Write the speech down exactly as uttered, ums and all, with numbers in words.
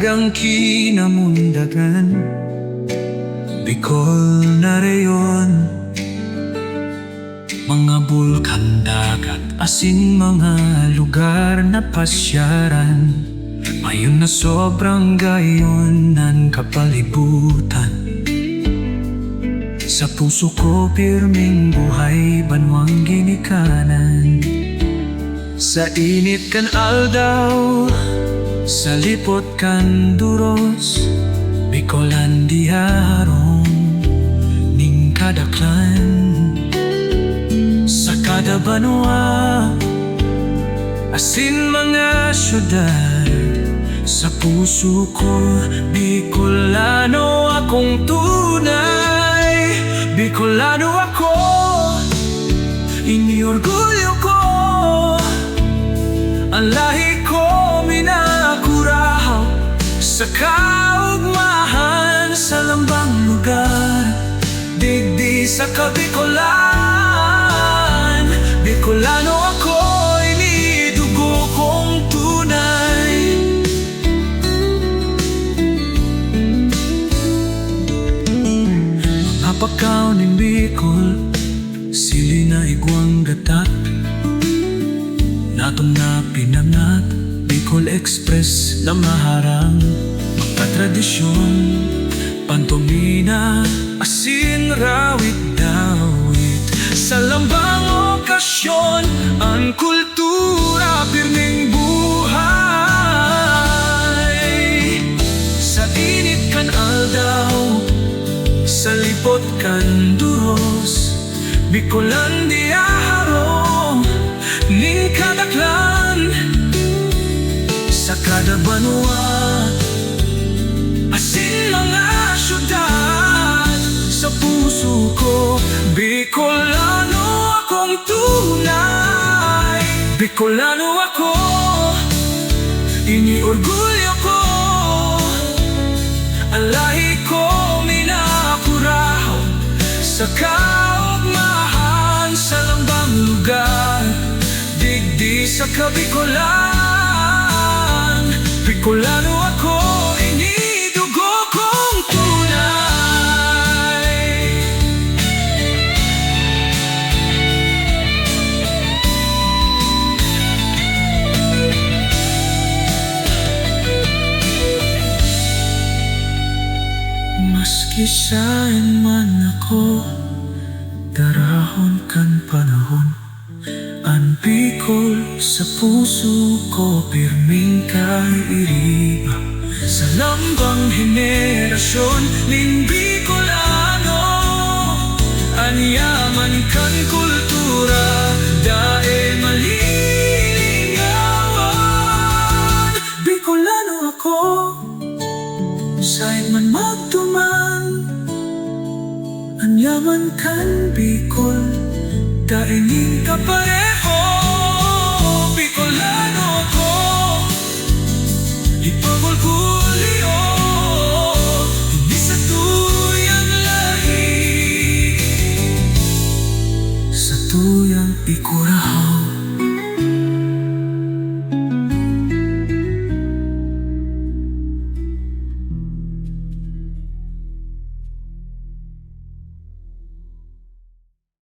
Ang kinamundagan, Bicol na rehiyon. Mga bulkan, dagat, asin mga lugar na pasyaran. Mayon na sobrang gayon an kapalibutan. Sa puso ko pirming buhay banwang ginikanan. Sa init kan aldaw, sa lipot kan duros, Bicolandia harong nin kadaklan. Sa kada banwa asin mga syudad, sa puso ko, Bicolano akong tunay. Bicolano ako, ini orgulyo ko. An lahi ko minakurahaw sa kaugmahan, sa lambang lugar digdi sa Kabicolan. Bicolano ako, ini dugo kong tunay. Mga pakaon nin Bicol, sili na igwang gatak, natong na pinangat, Bicol Express na maharang. Mga tradisyon, pantomina, asin rawit-dawit. Sa lambang okasyon, an kultura pirming buhay. Sa init kan aldaw, sa lipot kan duros, Bicolandia harong nin kadaklan. Sa kada banwa asin mga syudad, sa puso ko, Bicolano akong tunay. Bicolano ako, ini orgulyo ko. An lahi ko minakurahaw sa kaugmahan, sa lambang lugar digdi sa Kabicolan. Bicolano ako, ini dugo kong tunay. Maski saen man ako darahon kan panahon, an Bicol sa puso ko pirming kairiba. Sa lambang henerasyon nin Bicolano, an yaman kan kultura dai malilingawan. Bicolano ako, saen man magduman, an yaman kan Bicol dai nin kapareho. Bicolano ako, ipag-orgulyo ini satuyang lahi, satuyang ikurahaw.